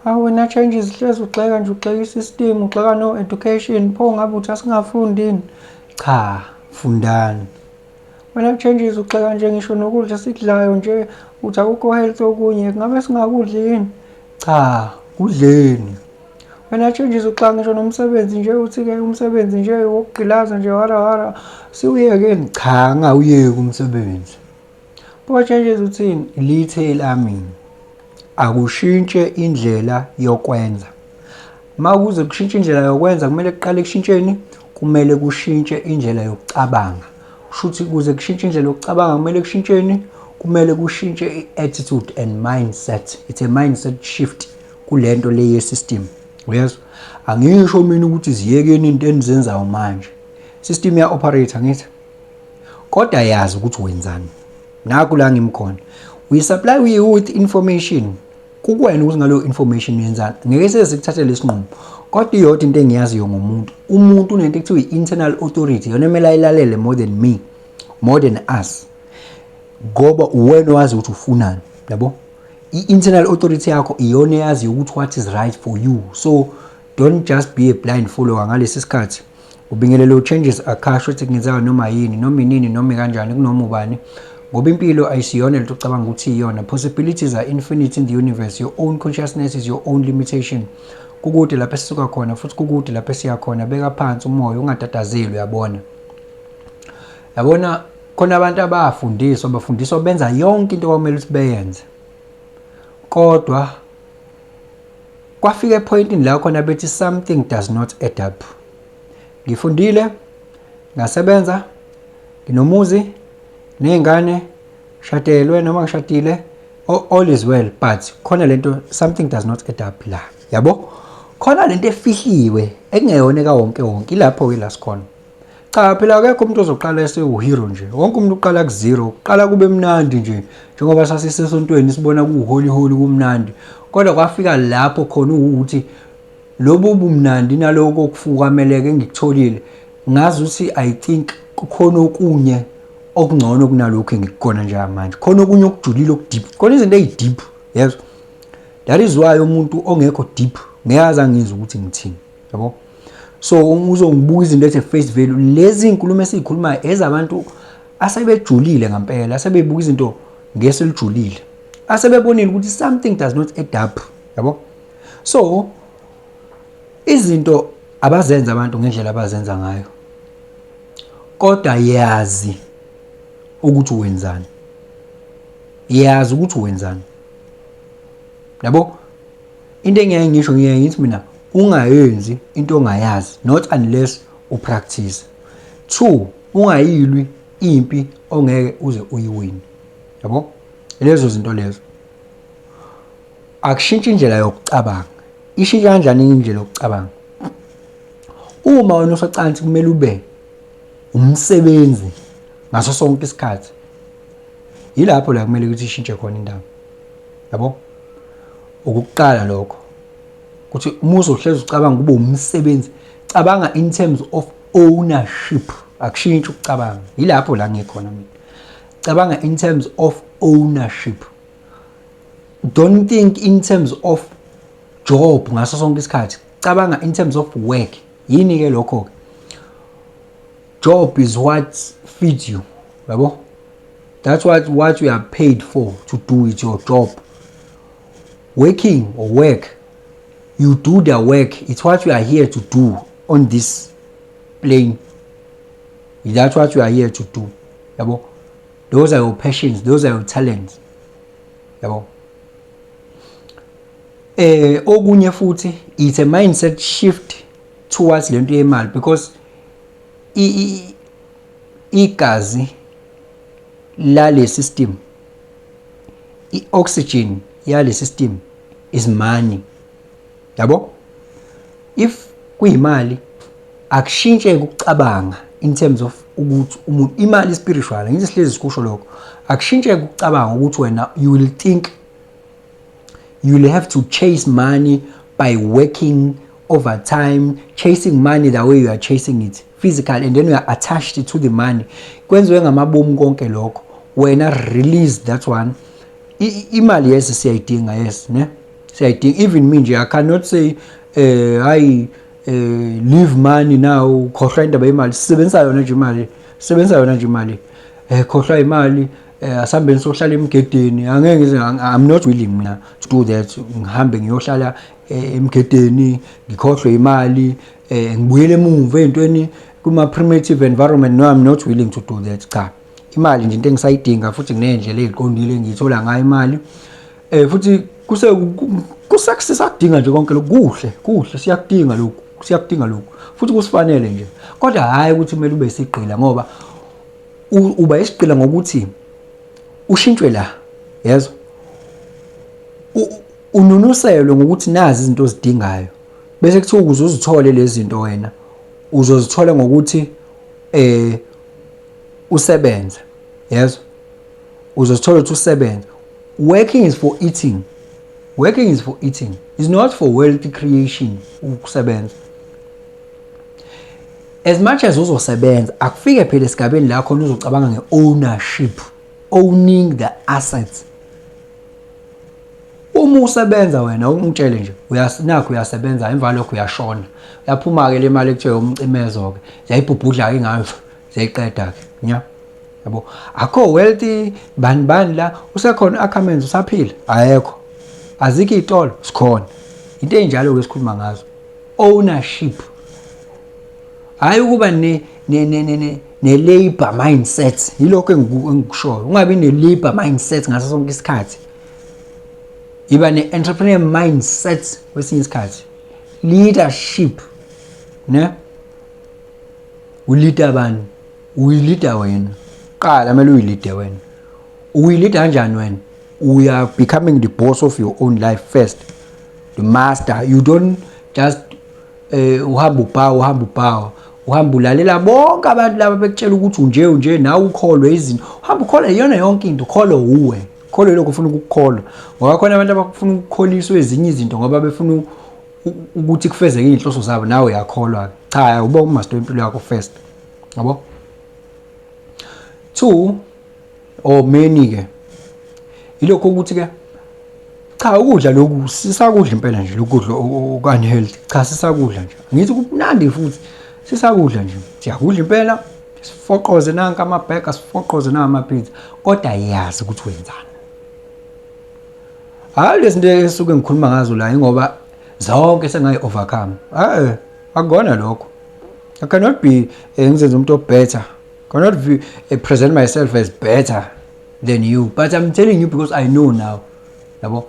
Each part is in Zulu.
Hawu wena Changes, hlezi ugxeka nje, ugxeka i-system, ugxeka no-education, pho ngabe uthi asingafundi yini? Cha, fundani. Wena Changes, ugxeka nje ngisho nokudla esikudlayo nje, uthi akukho health okunye, kungabe singakudli yini? Cha, kudleni. Wena Changes, ugxeka ngisho nomsebenzi nje, uthi-ke umsebenzi nje wokugqilaza nje wara wara, siwuyekeni? Cha, ngawuyeki umsebenzi. Pho Changes uthini? Lithe lami akushintshe indlela yokwenza. Uma kuze kushintshe indlela yokwenza, kumele kuqale kushintsheni, kumele kushintshe indlela yokucabanga. Kusho ukuthi kuze kushintshe indlela yokucabanga, kumele kushintsheni, kumele kushintshe i-attitude and mindset. It's a mindset shift kulento le ye-system. Uyezwa? Angisho mina ukuthi ziyekeni into enizenzayo manje. System ya operate ngithi. Kodwa yazi ukuthi wenzani. Nakhu la ngimkhona. We supply you with information. Kukwena ukuthi ngaleyo information uyenzani. Ngeke sezikuthathele isinqumo. Kodwa iyodwa into engiyaziyo ngomuntu. Umuntu unento ekuthiwa i-internal authority. Yona emele ayilalele more than me, more than us. Ngoba uwena owazi ukuthi ufunani, yabo? I-internal authority yakho iyona eyaziyo ukuthi what is right for you. So don't just be a blind follower ngalesi sikhathi. Ubingelelo Changes akasho ukuthi kungenzeka noma yini, noma inini, noma kanjani, kunoma ubani. Ngoba impilo ayisiyona lento ocabanga ukuthi iyona. Possibilities are infinite in the universe. Your own consciousness is your own limitation. Kukude lapho esisuka khona futhi kukude lapho esiya khona. Beka phansi umoya, ungatatazeli, uyabona. Yabona, khona abantu abafundiswa, bafundiswa benza yonke into okumele ukuthi beyenze. Kodwa kwafika epointini la khona bethi something does not add up. Ngifundile, ngasebenza, nginomuzi, ney'ngane, ngishadelwe noma ngishadile, all is well, but khona lento, something does not add up la. Yabo? Khona lento efihliwe ekungeyona kawonke wonke, ilapho-ke la sikhona. Cha phela, akekho umuntu ozoqala esewu-hero nje. Wonke umuntu uqala ku-zero, kuqala kube mnandi nje njengoba sasisesontweni sibona kuwuholi holi kumnandi. Kodwa kwafika lapho khona ukuthi lobu bumnandi naloko kufukameleka engikutholile, ngazi ukuthi I think kukhona okunye okungcono kunalokhu engikukona njengamanje. Khona okunye okujulile, okudeep. Khona izinto eyi-deep, yezwa? That is why umuntu ongekho deep ngeke aze angizwe ukuthi ngithini, yabo? So uzongibuka izinto ethi face value. Lezi inkulumo esizikhulumayo ezabantu asebejulile ngempela, asebebuka izinto ngeso elijulile, asebebonile ukuthi something does not add up, yabo? So izinto abazenza abantu ngendlela abazenza ngayo, kodwa yazi ukuthi wenzani, yazi ukuthi wenzani, yabo? Into engiyaye ngisho, ngiyaye ngithi mina ungayenzi into ongayazi, not unless upractice. Two, ungayilwi impi ongeke uze uyiwine, yabo? Lezo zinto lezo. Akushintshe indlela yokucabanga. Ishintsha kanjani indlela yokucabanga? Uma wena usocansi kumele ube umsebenzi ngaso sonke isikhathi, yilapho la kumele ukuthi ishintshe khona indaba, yabo? Ukuqala lokho ukuthi uma uzohlezi ucabanga kube umsebenzi, cabanga in terms of ownership. Akushintshi ukucabanga, yilapho la ngikhona mina. Cabanga in terms of ownership, don't think in terms of job ngaso sonke isikhathi. Cabanga in terms of work. Yini ke lokho ke? Job is what feeds you, yabo? That's what you are paid for to do. It's your job, working or work. You do the work. It's what you are here to do on this plane. That's what you are here to do, yabo? Those are your passions, those are your talents, yabo? Okunye futhi, it's a mindset shift towards lento yemali, because igazi lale system, i-oxygen yale system is money, yabo? If kuyimali, akushintshe ukucabanga in terms of ukuthi umuntu imali spiritual. Ngithi sihlezi sikusho lokho, akushintshe ukucabanga ukuthi wena you will think you will have to chase money by working overtime, chasing money the way you are chasing it physical, and then you are attached to the money. Kwenziwe ngamabomu konke lokho. Wena release that one. Imali, yes, siyayidinga, yes, ne. Siyayidinga. Even me nje, I cannot say hayi, leave money now, khohlwa indaba yemali. Sisebenzisa yona nje imali, sisebenzisa yona nje imali. Khohlwa imali, asihambeni sohlala emgedeni. Angeke ngize, I'm not willing mina to do that. Ngihambe ngiyohlala emgedeni, ngikhohlwe imali, ngibuyele emuva ey'ntweni kuma-primitive environment. No, I'm not willing to do that. Cha, imali nje into engisayidinga, futhi nginey'ndlela ey'qondile engiyithola ngayo imali. Futhi kuse kusakudinga nje konke lokhu. Kuhle, kuhle, siyakudinga lokhu, siyakudinga lokhu, futhi kusifanele nje. Kodwa hhayi ukuthi kumele ube isigqila, ngoba uba isigqila ngokuthi ushintshwe la, yezwa, ununuselwe ngokuthi nazi izinto ozidingayo, bese kuthiwa ukuze uzithole lezi zinto wena uzozithola ngokuthi usebenze, yezwa, uzozithola ukuthi usebenze. Working is for eating. Working is for eating, is not for wealth creation. Ukusebenza, as much as uzosebenza, akufike phela esigabeni la khona uzocabanga nge-ownership, owning the assets. Uma usebenza wena, ungitshele nje, nakho uyasebenza, emva lokho uyashona, uyaphuma-ke le mali ekuthiwa umcimezo-ke, ziyayibhubhudla-ke ingayo, ziyayiqeda-ke nya, yabo. Akho wealthy bani bani la usekhona u-Ackermans usaphila, ayekho. Azikho iy'tolo, sikhona. Into ey'njalo-ke esikhuluma ngazo, ownership, hhayi ukuba ne-labour mindset. Yilokho engikushoyo, ungabi ne-labour mindset ngaso sonke isikhathi, iba ne-entrepreneur mindset kwesinye isikhathi. Leadership, ne u-leader bani? Uyi-leader wena qala, kumele uyi-leade wena. Uyi-leader kanjani wena? We are becoming the boss of your own life first, the master. You don't just uhamba ubhawa, uhamba ubhawa, uhamba ulalela bonke abantu laba bekutshela ukuthi unje unje, nawe ukholwe izinto, uhamba ukholwe iyona yonke into. Ukholwe uwe, kholwe lokho ufuna ukukholwa, ngoba khona abantu abafuna ukukholiswa ezinye izinto ngoba befuna ukuthi kufezeke iy'nhloso zabo, nawe uyakholwa. Cha, uba u-master wempilo yakho first, yabo. Two or many ke, ilokho ukuthi ke, cha, ukudla lokhu sisakudla impela nje, lokudla oku-unhealthy, cha, sisakudla nje. Ngithi kumnandi futhi sisakudla nje, siyakudla impela, sifoqoze nanka ama-burger, sifoqoze nanka ama-pizza, kodwa yazi ukuthi wenzani. Hhayi, lezi zinto esuke ngikhuluma ngazo la, ingoba zonke sengayi-overcome. Akukona lokho. I cannot be ngizenze umuntu o-better, cannot be, present myself as better than you, but I'm telling you because I know now, yabo.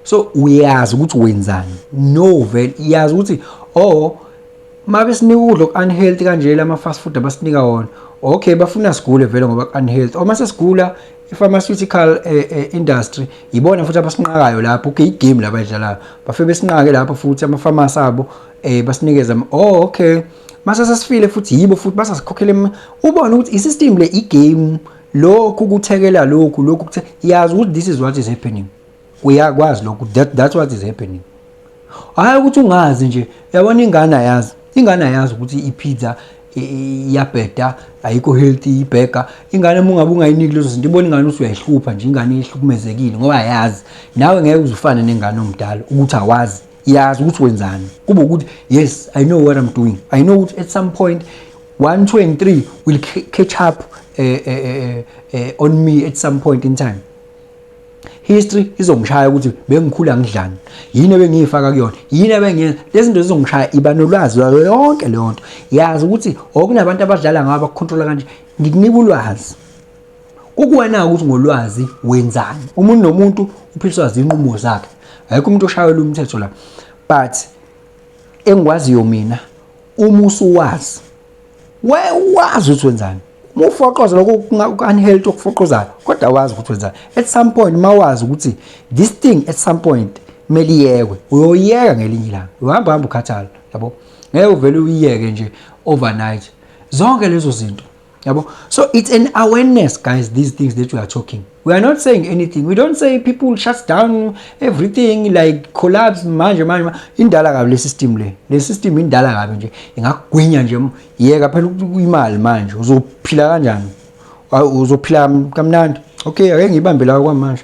So uyazi ukuthi wenzani, no, vele iyazi ukuthi, oh, mabe sinika ukudla oku-unhealthy kanje, lama fast food abasinika wona, okay, bafuna sigule vele ngoba ku-unhealthy. Uma sesigula, i-pharmaceutical industry ibona futhi abasinqakayo lapho. Okay, i-game la bayidlalayo, bafike besinqake lapho futhi ama-pharmacy abo, basinikeza. Oh, okay, mase sesifile futhi, yibo futhi basasikhokhela. Ubone ukuthi i-system le, i-game, lokhu kuthekela lokhu, lokhu kuthe, yazi ukuthi this is what is happening. Uyakwazi lokhu, that's what is happening. Hhayi ukuthi ungazi nje. Uyabona, ingane ayazi, ingane ayazi ukuthi i-pizza iyabheda, ayikho healthy, i-burger. Ingane uma ungabe ungayiniki lezo zinto, ibona ingane ukuthi uyayihlupha nje, ingane ihlukumezekile ngoba ayazi. Nawe ngeke uze ufane nengane omdala ukuthi awazi. Yazi ukuthi wenzani, kube ukuthi, yes, I know what I'm doing. I know ukuthi at some point 1, 2 and 3 will catch up on me. At some point in time, history izongishaya ukuthi bengikhula ngidlani, yini ebengiyifaka kuyona, yini ebengiyenza. Lezi zinto zizongishaya. Iba nolwazi lwayo yonke leyo nto. Yazi ukuthi okunabantu abadlala ngabo, abaku-controla kanje. Ngikunika ulwazi, kukuwena ukuthi ngolwazi wenzani. Umuntu nomuntu uphiliswa zinqumo zakhe, ayikho umuntu oshayela umthetho la. But engikwaziyo mina, uma usuwazi, wazi ukuthi wenzani. Uma ufoqoza lokho ku-unhealthy okufoqozayo, kodwa wazi ukuthi wenzani. At some point, uma wazi ukuthi this thing at some point kumele iyekwe, uyoyiyeka ngelinye ilanga. Uhamba hamba ukhathala, yabo, ngeke uvele uyiyeke nje overnight zonke lezo zinto, yabo. So it's an awareness, guys, these things that we are talking. We are not saying anything. We don't say people shut down everything, like collapse manje manje. Indala kabi le system, le system indala kabi nje, ingakugwinya nje. Yeka phela imali manje, uzophila kanjani? Uzophila kamnandi? Okay, ake ngiyibambe la kwamanje.